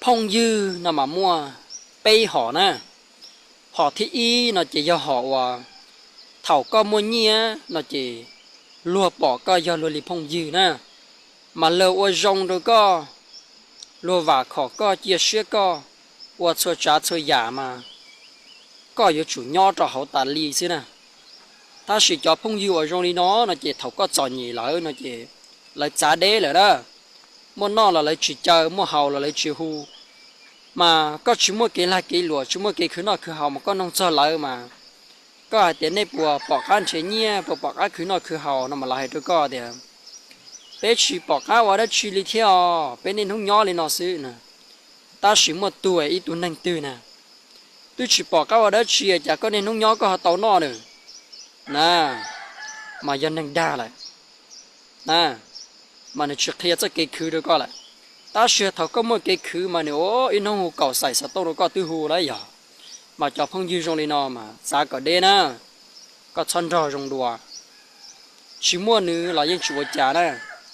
Phooj ywg no mas muaj peb hom na. Hom thib ib no ces yog hom uas thaum koj muaj nyiaj no ces luag pom koj yog luag li phooj ywg na, mas luag ua zoo rau koj, luag vam khom koj, cia siab koj, ua txhua tsav txhua yam mas koj yuav tsum nyob rau hauv tas li xwb na. Tab sis cov phooj ywg uas zoo li no no ces thaum koj txom nyem lawm no ces lawv txav deb lawm na. Muaj noj los lawv tsis caw, muaj haus los lawv tsis hu. Mas koj tsis muaj kev lag kev luam, tsis muaj kev khwv noj khwv haus mas koj nug txog lawv mas koj hais tias nej puas pom qab nrhiav nyiaj, puas pom qab khwv noj khwv haus no mas lawv hais rau koj tias peb tsis pom qab ua dab tsi li thiab os, peb niaj hnub nyob li no xwb na. Tab sis muaj tuag ib tug neeg twg na, twb tsis pom qab ua dab tsi, cas koj niaj hnub nyob koj ho tau noj na? Na, mas yog neeg dag lawm na, mas nws tsis qhia txoj kev khwv rau koj lawm. Tab sis thaum koj muaj kev khwv mas nws ua ib hnub hu kaum xais xov tooj rau koj twb hu lawm yog. Mas cov phooj ywg zoo li no mas txav kom deb na, koj txhob nrog zoo dua. Tsis muaj nws los yeej tsis ua cas na,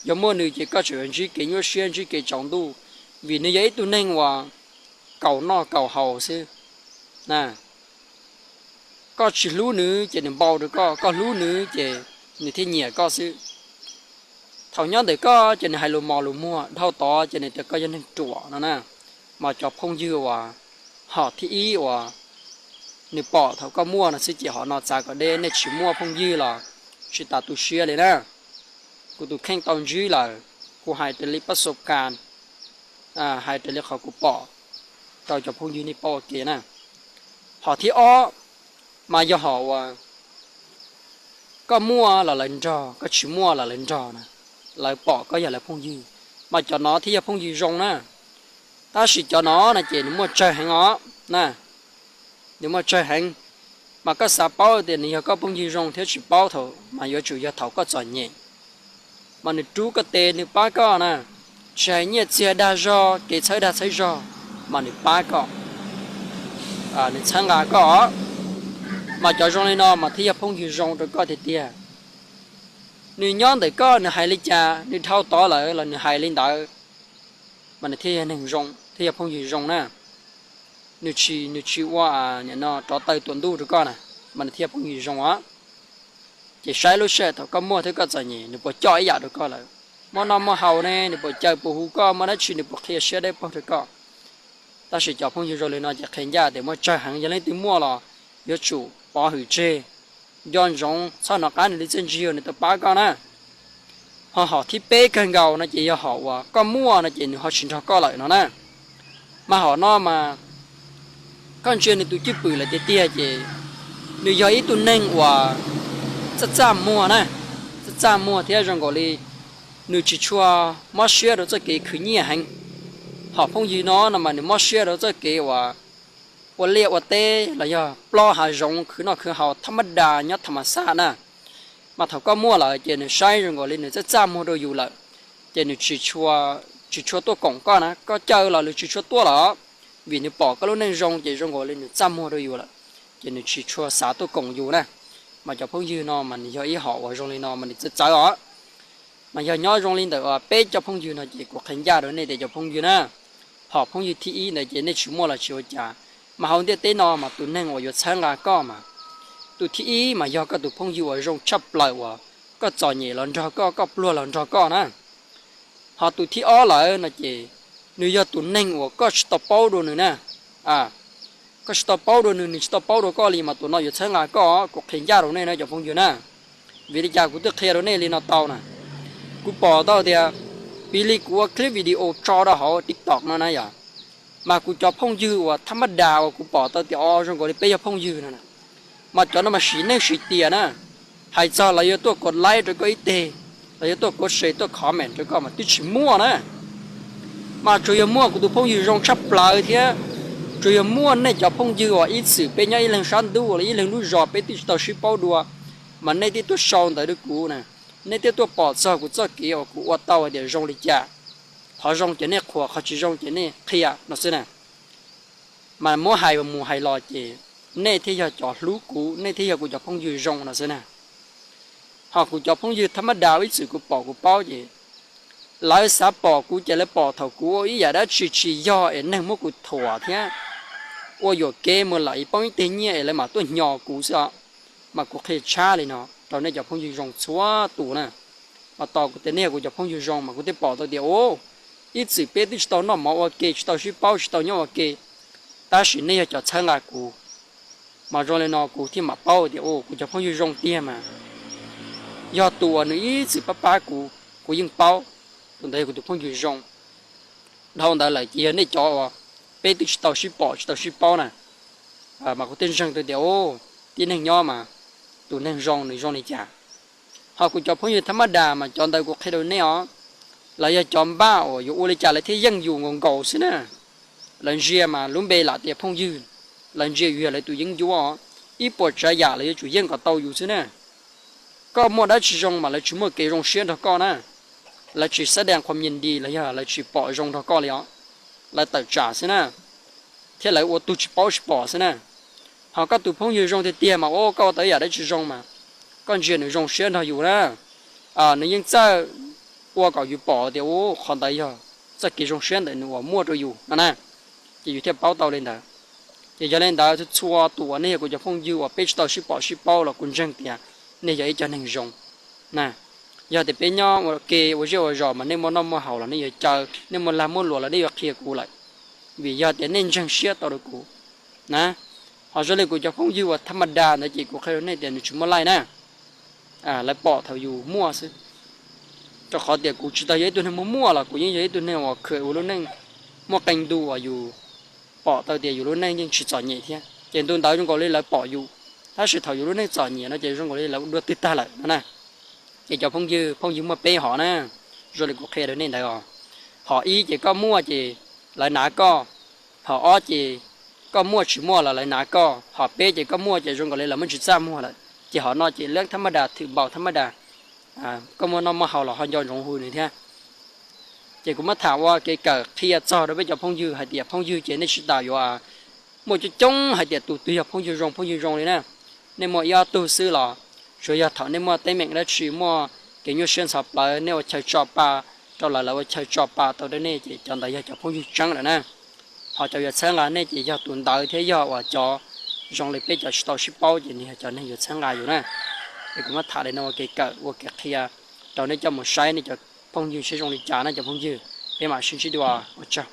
yog muaj nws ces koj tseem yuav ntsib kev nyuaj siab ntsib kev tsaus ntuj, vim nws yog ib tug neeg uas kaum noj kaum haus xwb na. Koj tsis hlub nws ces nws npau rau koj, koj hlub nws ces nws thiaj nyiam koj xwb. Thaum nyob ntawm koj ces nws hais lus mos lus muag, dhau tod ces nws tias koj yog neeg ruam no na. Mas cov phooj ywg uas hom thib ib uas nws pom thaum koj muaj no xwb ces hom no txav kom deb, nej tsis muaj phooj ywg los tsis tas tu siab li na. Kuv tus kheej tau ntsib lawm, kuv hais raws li pab xo kas, hais raws li qhov kuv pom rau cov phooj ywg nej paub ua ke na. Hom thib ob mas yog hom uas koj muaj los lawv nrog, koj tsis muaj los lawv nrog na, lawv pom koj yog lawv phooj ywg, mas cov no thiaj yog phooj ywg zoo na. Tab sis cov no no ces nws muaj tsawg heev os na, nws muaj tsawg heev. Mas koj xav paub tias nws yog koj phooj ywg zoo thiab tsis paub thaum mas yuav tsum yog thaum koj txom nyem, mas nws rub koj tes nws pab koj na. Tsis hais nyiaj txiag dag zog, kev txhawb dag txhawb zog, mas nws pab koj, nws txhawb nqa koj. Mas cov zoo li no mas thiaj yog phooj ywg zoo rau koj tiag tiag. Nws nyob ntawm koj nws hais li cas nws dhau tod lawm los nws hais li ntawd, mas nws thiaj yog neeg zoo, thiaj yog phooj ywg zoo na. Nws tsis, nws tsis ua rov taw tuam ntuj rau koj na, mas nws thiaj yog phooj ywg zoo os. Ces saib lub sij hawm thaum koj muaj thiab koj txom nyem nws puas coj ib yam rau koj lawm. Muaj noj muaj haus ne nws puas caw puas hu koj, muaj dab tsi nws puas qhia siab dawb paug rau koj. Tab sis cov phooj ywg zoo li no ces qhia ncaj tias muaj tsawg heev, yog leej twg muaj los yuav tsum pov hwm tseg, nco ntsoov txhob hnov qab nws li txiaj ntsig nws tau pab koj na. Ho hom thib peb kawg nkaus no ces yog hom uas koj muaj no ces nws ho tsis nrog koj lawm no na. Mas hom no mas koj ntsia nws tus cwj pwm lawm tiag tiag ces nws yog ib tug neeg uas txaj txaj muag na, txaj txaj muag thiab zoo nkaus li nws tsis tshua mob siab rau txoj kev khwv nyiaj heev. Hom phooj ywg no no mas nws mob siab rau txoj kev uas ua liaj ua teb los yog plob hav zoov khwv noj khwv haus thab mab das nyob tham mas xaj na. Mas thaum koj muaj lawm ces nws saib zoo nkaus li nws txaj txaj muag rau yus lawm, ces nws tsis tshua tuaj koom koj na, koj caw los nws tsis tshua tuaj lawm, vim nws pom koj lub neej zoo ces zoo nkaus li nws txaj muag rau yus lawm, ces nws tsis tshua xav tuaj koom yus na. Mas cov phooj ywg no mas nws yog ib hom uas zoo li no mas nws txawv txawv os. Mas yog nyob zoo li ntawm peb cov phooj ywg no ces kuv qhia ncaj rau nej tias cov phooj ywg na, hom phooj ywg thib ib ntawd ces nej tsis muaj los tsis ua cas. Mas hauv ntiaj teb no mas tus neeg uas yuav txhawb nqa koj mas tus thib ib mas yog koj tus phooj ywg uas zoo tshaj plaws uas koj txom nyem los nrog koj, koj pluag los nrog koj na. Ho tus thib ob lawm no ces nws yog tus neeg uas koj tsis tau paub dua nws na. Koj tsis tau paub dua nws, nws tsis tau paub dua koj li mas tus no yuav txhawb nqa koj, kuv qhia ncaj rau nej na cov phooj ywg na. Vim li cas kuv twb qhia rau nej li no tau na? Kuv pom tau tias piv li kuv ua clip video tso rau hauv TikTok no na yom, mas kuv cov phooj ywg uas thab mab das uas kuv pom tau tias o zoo nkaus li peb yog phooj ywg no, mas cov no mas sim neej sim tiam na, hais txog los yuav tuaj kov like rau koj ib teg, los yuav tuaj kov share tuaj comment rau koj mas twb tsis muaj na. Mas tsuas yog muaj kuv tus phooj ywg zoo tshaj plaws thiab tsuas yog muaj nej cov phooj ywg uas ib txwm peb nyob ib leeg sab ntuj los ib leeg lub zos peb twb tsis tau sib paub dua, mas nej twb tuaj sau ntawv rau kuv na, nej twb tuaj pom txog kuv txoj kev uas kuv ua tau hais tias zoo li cas. Qhov zoo ces nej qhuas, qhov tsis zoo ces nej qhia no xwb na. Mas muab hais mus hais los ces nej thiaj yog cov hlub kuv, nej thiaj yog kuv cov phooj ywg zoo no xwb na. Ho kuv cov phooj ywg thab mab das ib txwm kuv pom kuv paub ces Lawv xav pom kuv ces lawv pom thaum kuv ua ib yam dab tsi tsis yog es neeg muab kuv thuam thiab ua yuam kev mus lawm es poob ib teg nyiaj es lawv mam tuaj hnyos kuv xwb os. Mas kuv qhia tshab li no rau nej cov phooj ywg zoo txhua tus na. Mas tos kuv tias nej yog kuv cov phooj ywg zoo mas kuv thiaj pom tau tias, u, ib txwm peb twb tsis tau noj mov ua ke, tsis tau sib paub, tsis tau nyob ua ke, tab sis nej yog cov txhawb nqa kuv. Mas zoo li no kuv thiaj mam paub tias, u, kuv cov phooj ywg zoo tiag mas. Yog tus uas nws ib txwm pab pab kuv, kuv yeej paub, tus ntawd yog kuv tus phooj ywg zoo. Dhau ntawd lawm ces yog nej cov uas peb twb tsis tau sib pom tsis tau sib paub na, mas kuv thiaj ntseeg tau tias, u, tib neeg nyob mas tus neeg zoo nws zoo li cas. Ho kuv cov phooj ywg thab mab das mas cov ntawd kuv qhia rau nej os, lawv yog cov npaj uas yuav ua li cas lawv thiaj yeej yus nkaus nkaus xwb na. Lawv ntsia mas lub npe lam tias phooj ywg, lawv ntsia yus yog lawv tus yeeb ncuab os, ib puas tsav yam lawv yuav tsum yeej kom tau yus xwb na. Koj muaj dab tsi zoo mas lawv tsis muaj kev zoo siab nrog koj na. Lawv tsis xab dees qhuas mias dis los yog lawv tsis pom zoo nrog koj li os. Lawv tawm tsam xwb na, thiab lawv ua tug tsis paub tsis pom xwb na. Ho koj tus phooj ywg zoo tiag tiag mas, u, koj ua tau ib yam dab tsi zoo mas koj ntsia nws zoo siab nrog yus na, nws yeej txawj ua kom yus pom tias, u, qhov ntawd yog txoj kev zoo siab ntawm nws uas muaj rau yus no na. Ces yus thiaj paub tau li ntawd. Ces yog li ntawd txhua tus uas nej yog kuv cov phooj ywg uas peb tsis tau sib pom sib paub los kuv ntseeg tias nej yog ib co neeg zoo na. Yog tias peb nyob ua ke ua zej ua zos mas nej muaj noj muaj haus los nej yuav caw, nej muaj lag muaj luam los nej yuav qhia kuv lawm, vim yog tias nej ntseeg siab tau rau kuv na. Ho zoo li kuv cov phooj ywg uas thab mab das ntawd ces kuv qhia rau nej tias nws tsis muaj laij na. Lawv pom thaum yus muaj xwb. Rau qhov tias kuv tsis tau yog ib tug neeg muaj muaj los kuv yeej yog ib tug neeg uas khwv ua lub neej muaj qee ntu uas yus pom tau tias yus lub neej yeej tsis txom nyem thiab ces ntu ntawd zoo nkaus li lawv pom yus, tab sis thaum yus lub neej txom nyem no ces zoo nkaus li lawv ua dua twg tag lawm no na. Ces cov phooj ywg, phooj ywg muaj peb hom na, zoo li kuv qhia rau nej ntawd os. Hom ib ces koj muaj ces lawv nav koj, hom ob ces koj muaj tsis muaj los lawv nav koj, hom peb ces koj muaj ces zoo nkaus li lawv muab tsis txaj muag lawm. Ces hom no ces leeb thab mab das thwm npaum thab mab das, koj muaj noj muaj haus los ho nco ntsoov hu nws thiab. Ces kuv muab tham ua kev kawm qhia txog rau peb cov phooj ywg hais tias phooj ywg ces nej tsis tas yuav muaj coob coob hais tias tus twg yog phooj ywg zoo phooj ywg zoo li na. Nej muaj ib ob tug xwb los tsuas yog thaum nej muaj teeb meem dab tsi muaj kev nyuaj siab ntxhov plawv nej ua chaw tso pa rau lawv, lawv ua chaw tso pa tau rau nej ces cov ntawd yog cov phooj ywg tseeb lawm na. Ho cov yuav txhawb nqa nej ces yog tus ntawd thiab yog uas cov zoo li peb cov tsis tau sib paub ces nws yog cov neeg yuav txhawb nqa yus na. Es kuv muab tham li no ua kev kawm ua kev qhia rau nej coj mus saib nej cov phooj ywg seb zoo li cas na cov phooj ywg. Peb mam sib ntsib dua, ua tsaug.